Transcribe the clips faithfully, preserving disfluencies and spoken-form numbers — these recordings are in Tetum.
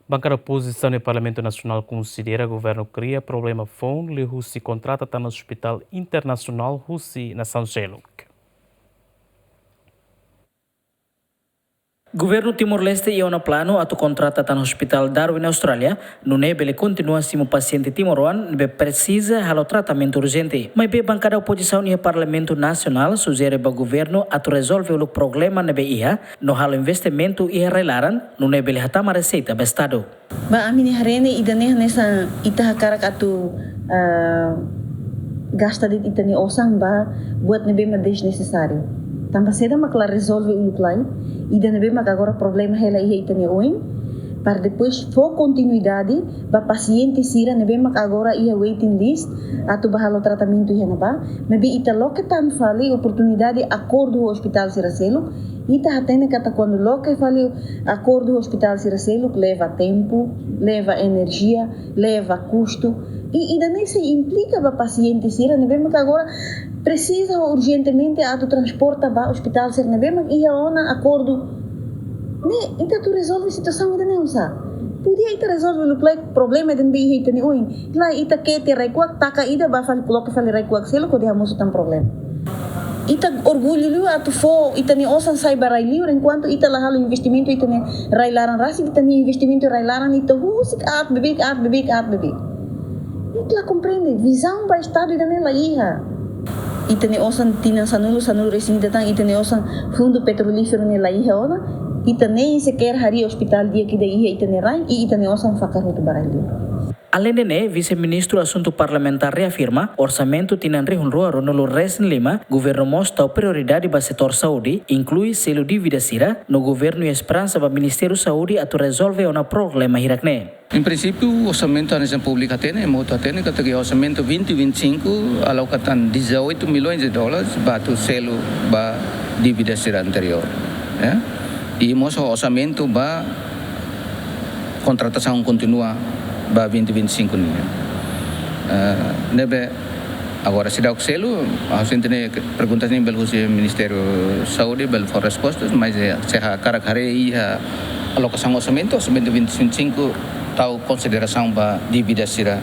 Bankada opozisaun iha Parlamentu Nasionál konsidera governu kria problema foun liuhusi kontrata tan ospitál internasionál husi nasaun seluk. Governu Timor-Leste iha ona planu atu kontrata tan Hospitál Darwin Austrália, nune'e bele kontinua simu pasiente timoroan ne'ebé presiza halo tratamentu urjente. Maibé bankada opozisaun iha Parlamentu Nasionál sujere ba governu atu rezolve uluk problema ne'ebé iha, no halo investimentu iha rai-laran, nune'e bele hatama reseita ba Estadu. Ba ami-nia haree ne'e ida-ne'e hanesan ita hakarak atu, ah, gasta de'it ita-nia osan ba buat ne'ebé mak desnesesáriu. Tanba saida mak la rezolve uluk lai, ida ne'ebé mak agora problema hela iha ita-nia oin, para depois fó kontinuidade ba pasiente sira ne'ebé mak agora iha waiting list atu ba halo tratamentu iha ne'ebá, maibé ita loke tan fali oportunidade akordu ho ospitál sira seluk, ita hatene katak kuandu loke fali akordu ho ospitál sira seluk leva tempu, leva enerjia, leva kustu. I ida-ne'e sei implika ba pasiente sira ne'ebé mak agora presiza urjentemente atu transporta ba ospitál sira ne'ebé mak iha ona akordu. Ne'e, ita atu rezolve situasaun ida-ne'e oinsá? Podia ita rezolve uluk lai problema ida ne'ebé iha ita-nia oin. Lae, ita kete rai-kuak, taka ida ba fali, loke fali rai-kuak seluk hodi hamosu tan problema. Ita orgullu liu atu fó ita-nia osan sai ba rai-liur, enkuantu ita la halo investimentu ita-nia rai-laran rasik, ita-nia investimentu rai-laran ita husik aat beibeik, aat beibeik, aat beibeik. Ita la komprende, vizaun ba Estadu ida-ne'e la iha. Ita-nia osan tinan sanulu, sanulu-resin-ida tan, ita-nia osan fundu petrolíferu ne'e la iha ona, ita nein seker harii ospitál di'ak ida iha ita-nia rain, i ita-nia osan fakar hotu ba rai-liur. Aleinde ne'e, Vise-Ministru Asuntu Parlamentár reafirma, orsamentu tinan rihun rua ruanulu-resin-lima, governu mós tau prioridade ba setór saúde, inklui selu dívida sira, no governu iha esperansa ba Ministériu Saúde atu rezolve ona problema hirak-ne'e. Em princípio, o orçamento da Administração Pública hatene, ema hotu hatene, katak iha orsamentu vinte vinte e cinco, aloka tan dezoito milhões de dólares ba atu selu ba dívida sira anteriór, eh? I mós orsamentu ba kontratasaun kontinua ba vinte vinte e cinco nian. Eh, ne'ebé agora seidauk selu, ha'u sente ne'e perguntas ne'e bele husi Ministériu Saúde, bele fó respostas, mas, eh, se hakarak haree iha alokasaun orsamentu, orsamentu vinte vinte e cinco tau konsiderasaun ba dívida sira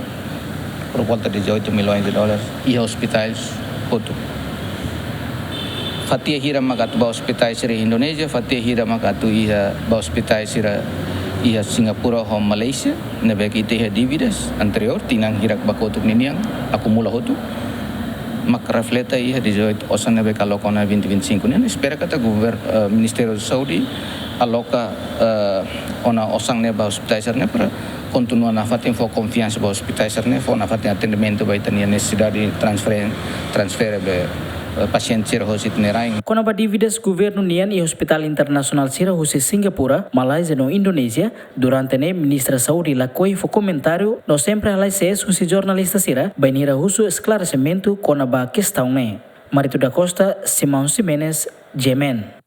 por volta de dezoito milhões de dólares iha ospitais hotu. Fatia hira mak atu ba ospitais sira Indonézia, fatia hira mak atu iha ba ospitais sira iha Singapura ho Malaysia, ne'ebé ke ita iha dívidas anteriór, tinan hirak ba kotuk ninian, akumula hotu, mak refleta iha dezoito osan ne'ebé ke aloka ona vinte vinte e cinco nian. Espera katak gover-, eh, Ministériu Saúde aloka, eh, ona osan ne'e ba ospitais sira-ne'e para kontinua nafatin fó konfiansa ba ospitais sira-ne'e, fó nafatin atendimentu ba ita-nia nesesidade transfere-, transfere be, eh, pasiente sira hosi ita-nia rain. Kona-ba dívidas governu nian iha ospitál internasionál sira husi Singapura, Malázia no Indonézia, durante ne'e Ministra Saúde lakohi fó komentáriu no sempre halai sees husi jornalista sira, bainhira husu esklaresimentu kona-ba kestaun ne'e. Marito da Costa, Simão Ximenes, G M N.